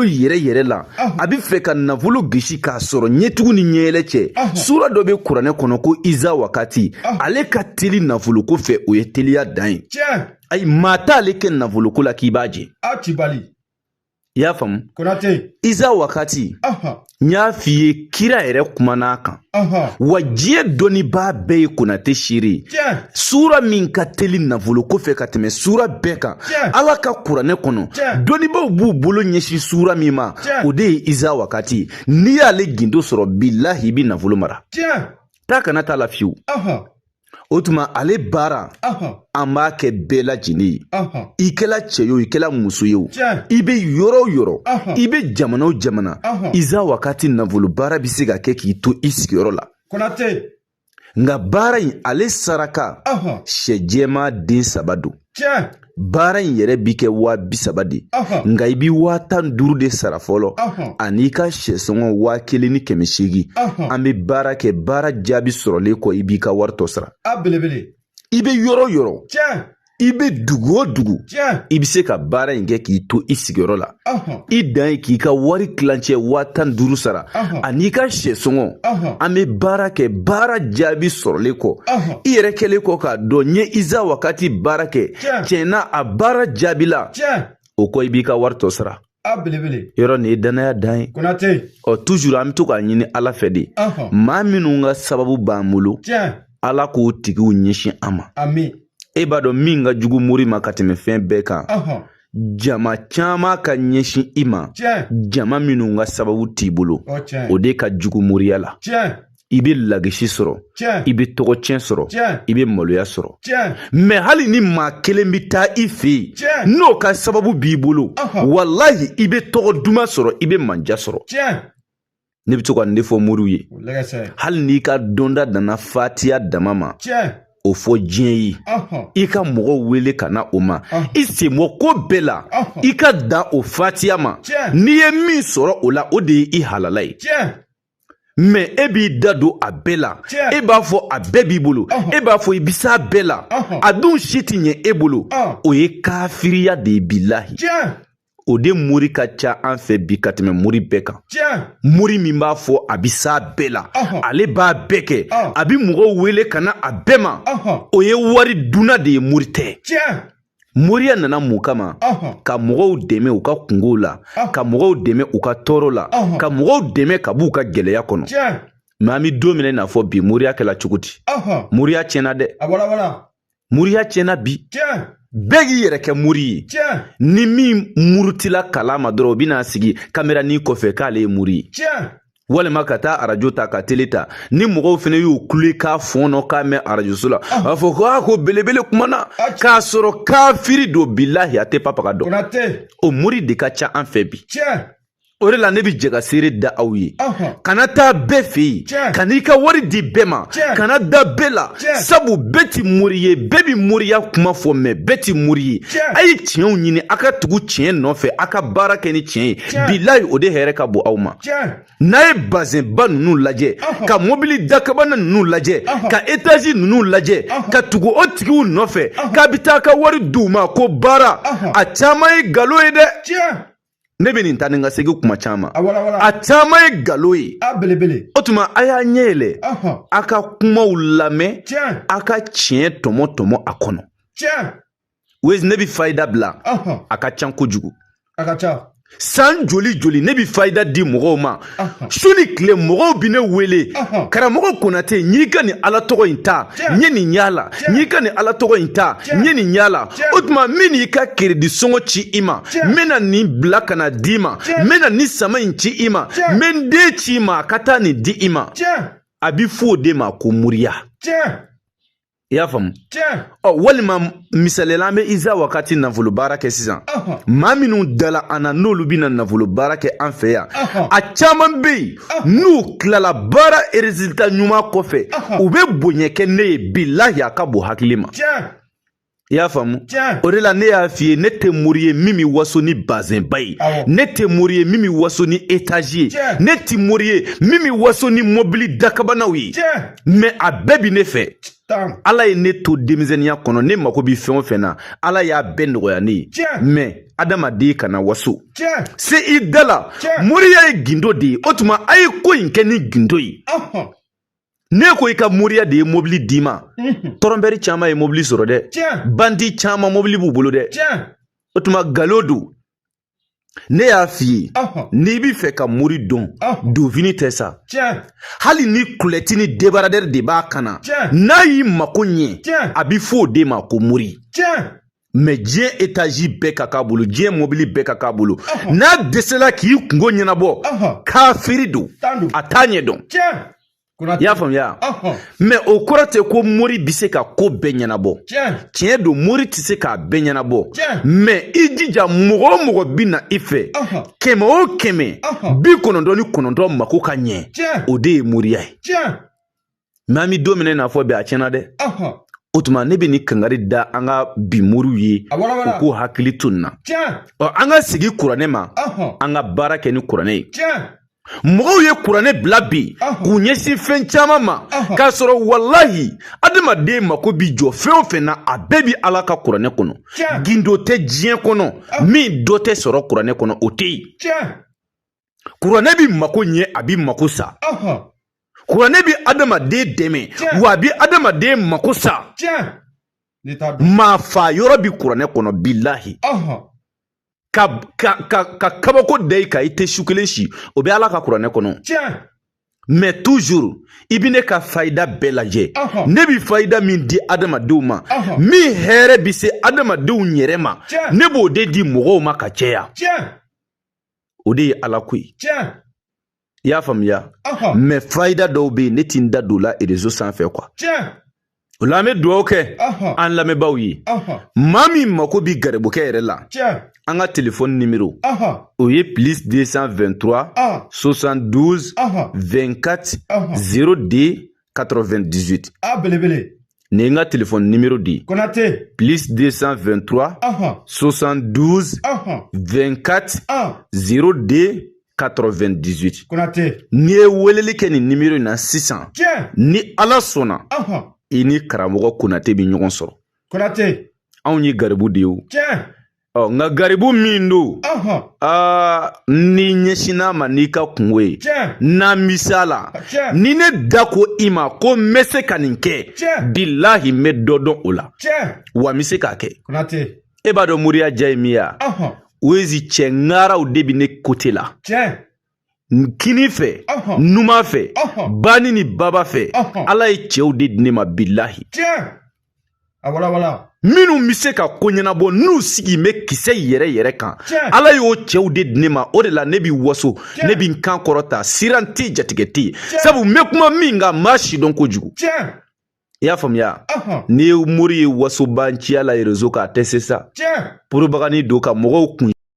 Yɛrɛ yɛrɛ la, a bɛ fɛ ka nafolo gosi k'a sɔrɔ ɲɛtugu ni ɲɛyɛlɛ cɛ. Sura dɔ bɛ kuranɛ kɔnɔ ko Iza Wakati, ale ka teli nafoloko fɛ, o ye teliya dan ye. Ayi, maa t'ale kɛ nafoloko la k'i b'a jɛ. I y'a faamu? Iza Wakati, n y'a f'i ye, kira yɛrɛ kumana a kan wa, diɲɛ dɔnnibaa bɛɛ ye Konate seere ye. Sura min ka teli nafoloko fɛ ka tɛmɛ sura bɛɛ kan Ala ka kuranɛ kɔnɔ, dɔnnibaaw b'u bolo ɲɛsin sura min ma, o de ye Iza Wakati ye. N'i y'ale gindo sɔrɔ, bilahi, i bɛ nafolo mara. Taa kana t'a la fiyewu. O tuma ale baara, an b'a kɛ bɛɛ lajɛlen ye. I kɛla cɛ ye o, i kɛla muso ye o, i bɛ yɔrɔ o yɔrɔ, i bɛ jamana o jamana, Iza Wakati nafolo baara bɛ se ka kɛ k'i to i sigiyɔrɔ la. Nka baara in, ale saraka sɛ jɛman den 3 don. Baara in yɛrɛ bi kɛ 30.000 de, nka i bi 15.000 de sara fɔlɔ, ani ka sɛsɔngɔ 1800. An bɛ baara kɛ, baara jaabi sɔrɔlen kɔ, i b'i ka wari tɔ sara. I bɛ yɔrɔ o yɔrɔ, i bɛ dugu o dugu, i bɛ se ka baara in kɛ k'i to i sigiyɔrɔ la. I dan ye k'i ka wari tilancɛ 15.000 sara ani ka sɛsɔngɔ. An bɛ baara kɛ, baara jaabi sɔrɔlen kɔ, i yɛrɛ kɛlen kɔ k'a dɔn n ye Iza Wakati baara kɛ, tiɲɛ a baara jaabi la, o kɔ, i b'i ka wari tɔ sara. Yɔrɔ nin ye danaya dan ye. Ɔ, toujours an bɛ to k'a ɲini Ala fɛ de, maa minnu ka sababu b'an bolo, Ala k'o tigiw ɲɛsin an ma. E b'a dɔn min ka jugu mori ma ka tɛmɛ fɛn bɛɛ kan, jama caman ka ɲɛsin i ma, jama minnu ka sababu t'i bolo, o de ka jugu moriya la. I bɛ lagisi sɔrɔ, i bɛ tɔgɔcɛn sɔrɔ, i bɛ maloya sɔrɔ. Mais hali ni maa kelen bɛ taa i fɛ yen, n'o ka sababu b'i bolo, walahi, i bɛ tɔgɔ duman sɔrɔ, i bɛ manja sɔrɔ. Ne bɛ to ka nin de fɔ moriw ye: hali n'i ka dɔnda danna fatiya dama ma, o fɔ diɲɛ ye, i ka mɔgɔw wele ka na o ma, i sen bɔ ko bɛɛ la, i ka dan o fatiya ma. N'i ye min sɔrɔ o la, o de ye i halala ye. Mais e b'i da don a bɛɛ la, e b'a fɔ a bɛɛ b'i bolo, e b'a fɔ i bɛ s'a bɛɛ la, a dun si tɛ ɲɛ e bolo, o ye kafiriya de ye, bilahi. O de mori ka ca an fɛ bi ka tɛmɛ mori bɛɛ kan. Mori min b'a fɔ a bɛ s'a bɛɛ la, ale b'a bɛɛ kɛ, a bɛ mɔgɔw wele ka na a bɛɛ ma, o ye wari dunna de ye, mori tɛ. Moriya nana mun kama? Ka mɔgɔw dɛmɛ u ka kungow la, ka mɔgɔw dɛmɛ u ka tɔɔrɔ la, ka mɔgɔw dɛmɛ ka b'u ka gɛlɛya kɔnɔ. Mais an bɛ don min na i n'a fɔ bi, moriya kɛla cogo di? Moriya tiɲɛna dɛ, moriya tiɲɛna bi. Bɛɛ k'i yɛrɛ kɛ mori ye. Ni min murutila kalan ma dɔrɔn, o bɛna sigi kamerani kɔfɛ k'ale ye mori ye, walima ka taa arajo ta, ka tele ta. Ni mɔgɔw fana y'u kule k'a fɔɔnɔ k'a mɛn arajoso la, a b'a fɔ ko aa, ko belebele kumana, k'a sɔrɔ kafiri don, bilahi, a tɛ papaga dɔn. O mori de ka ca an fɛ bi. O de la ne bɛ jɛ ka seere da aw ye: kana taa bɛɛ fɛ yen, ka n'i ka wari di bɛɛ ma, kana da bɛɛ la, sabu bɛɛ ti mori ye. Bɛɛ bi moriya kuma fɔ, mais bɛɛ ti mori ye. A ye tiɲɛw ɲini, a ka tugu tiɲɛ nɔfɛ, a ka baara kɛ ni tiɲɛ ye, bilahi, o de hɛrɛ ka bon aw ma. N'a ye bazɛnba ninnu lajɛ, ka mobili dakabana ninnu lajɛ, ka etazi ninnu lajɛ, ka tugu o tigiw nɔfɛ k'a bɛ taa ka wari d'u ma ko baara, a caman ye nkalon ye dɛ. Ne bɛ nin taa ni ka segin kuma caman, a caman ye nkalon ye. O tuma a y'a ɲɛ yɛlɛ, a ka kumaw lamɛn, a ka tiɲɛ tɔmɔ tɔmɔ a kɔnɔ. Ne bɛ fayida bila, a ka ca kojugu. San joli joli ne bɛ fayida di mɔgɔw ma, su ni tile mɔgɔw bɛ ne wele: karamɔgɔ Konate, n y'i ka nin Ala tɔgɔ in ta, n ye nin y'a la, n y'i ka nin Ala tɔgɔ in ta, n ye nin y'a la. O tuma min y'i ka crédit sɔngɔ ci i ma, n bɛna nin bila ka na d'i ma, n bɛna nin sama in ci i ma, n bɛ n den ci i ma, a ka taa nin di i ma. A bɛ fɔ o de ma ko moriya. I y'a faamu? Ɔ, walima misaliyala, an bɛ Iza Wakati nafolo baara kɛ sisan. Maa minnu dala an na, n'olu bɛna nafolo baara kɛ an fɛ yan, a caman bɛ yen, n'u tilala baara résultat ɲuman kɔfɛ, u bɛ bonya kɛ ne ye, bilahi, a ka bon hakili ma. I y'a faamu? O de la ne y'a f'i ye, ne tɛ mori ye min bɛ waso ni bazɛnba ye, ne tɛ mori ye min bɛ waso ni etazi ye, ne tɛ mori ye min bɛ waso ni mɔbili dakabanaw ye, mais a bɛɛ bi ne fɛ. Ala ye ne to denmisɛnninya kɔnɔ, ne mako bɛ fɛn o fɛn na, Ala y'a bɛɛ nɔgɔya ne ye. Mais adamaden kana waso se i da la. Moriya ye gindo de ye. O tuma a ye ko in kɛ ni gindo ye. Ne ko i ka moriya de ye mobili d'i ma. Tɔrɔnbɛri caman ye mobili sɔrɔ dɛ, bandi caman mobili b'u bolo dɛ. O tuma nkalon don. Ne y'a f'i ye, n'i b'i fɛ ka mori dɔn, donfini tɛ sa. Hali ni kulɛti ni debaradɛri de b'a kan na, n'a y'i mako ɲɛ, a bɛ fɔ o de ma ko mori. Mais diɲɛ etazi bɛɛ ka k'a bolo, diɲɛ mobili bɛɛ ka k'a bolo, n'a dɛsɛla k'i kunko ɲɛnabɔ, kafiri don, a t'a ɲɛ dɔn. I y'a faamuya? Mais o kɔrɔ tɛ ko mori bɛ se ka ko bɛɛ ɲɛnabɔ. Tiɲɛ don, mori tɛ se k'a bɛɛ ɲɛnabɔ, mais i jija, mɔgɔ o mɔgɔ bɛ na i fɛ, 100 o 100, 99 mako ka ɲɛ, o de ye moriya ye. Mais an bɛ don min na i n'a fɔ bi, a tiɲɛna dɛ. O tuma ne bɛ nin kangari da an ka bi moriw ye, u k'u hakili to nin na. Ɔ, an ka segin kuranɛ ma, an ka baara kɛ ni kuranɛ ye. Mɔgɔw ye kuranɛ bila bi k'u ɲɛsin fɛn caman ma, k'a sɔrɔ walahi, adamaden mako bi jɔ fɛn o fɛn na, a bɛɛ bi Ala ka kuranɛ kɔnɔ. Gindo tɛ diɲɛ kɔnɔ min dɔ tɛ sɔrɔ kuranɛ kɔnɔ, o tɛ yen. Kuranɛ bi mako ɲɛ, a bi mako sa. Kuranɛ bi adamaden dɛmɛ, wa a bi adamaden mako sa. Maa fa yɔrɔ bi kuranɛ kɔnɔ, bilahi. Ka ka ka ka kabako da i kan, i tɛ su kelen si, o bɛ Ala ka kuranɛ kɔnɔ. Mais toujours i bɛ ne ka fayida bɛɛ lajɛ. Ne bɛ fayida min di adamadenw ma, min hɛrɛ bɛ se adamadenw yɛrɛ ma, ne b'o de di mɔgɔw ma ka caya. O de ye Ala ko ye. I y'a faamuya? Mais fayida dɔw bɛ yen, ne ti n da don o la réseau sanfɛ quoi. O la an bɛ dugawu kɛ an lamɛnbaaw ye. Maa min mako bi garibukɛ yɛrɛ la, an ka telefɔni nimero, o ye plus 223 72 24 02 98. A belebele. Nin ye n ka telefɔni nimero de ye. Konate. Plus 223 72 24 02 98. Konate. N'i ye weleli kɛ nin nimero in na sisan, ni Ala sɔnna, i ni karamɔgɔ Konate bɛ ɲɔgɔn sɔrɔ. Konate. Anw ye garibu de ye o. Ɔ, nka garibu min don, aa, n'i ɲɛsinn'a ma n'i ka kungo ye, n'an bɛ s'a la, ni ne da ko i ma ko n bɛ se ka nin kɛ, bilahi, n bɛ dɔ dɔn o la, wa n bɛ se k'a kɛ. E b'a dɔn moriya diya ye min ye wa? Wezi cɛ ŋaraw de bɛ ne côté la. Kini fɛ, numan fɛ, bani ni baba fɛ, Ala ye cɛw de di ne ma, bilahi, minnu bɛ se ka ko ɲɛnabɔ n'u sigi bɛ kisɛ yɛrɛ yɛrɛ kan. Ala y'o cɛw de di ne ma. O de la ne bɛ waso, ne bɛ n kan kɔrɔta, siran tɛ, jatigɛ tɛ yen, sabu n bɛ kuma min kan, n b'a sidɔn kojugu. I y'a faamuya? N'i ye mori ye wasobanciya la réseau kan, a tɛ se sa. Propagande don ka mɔgɔw kun.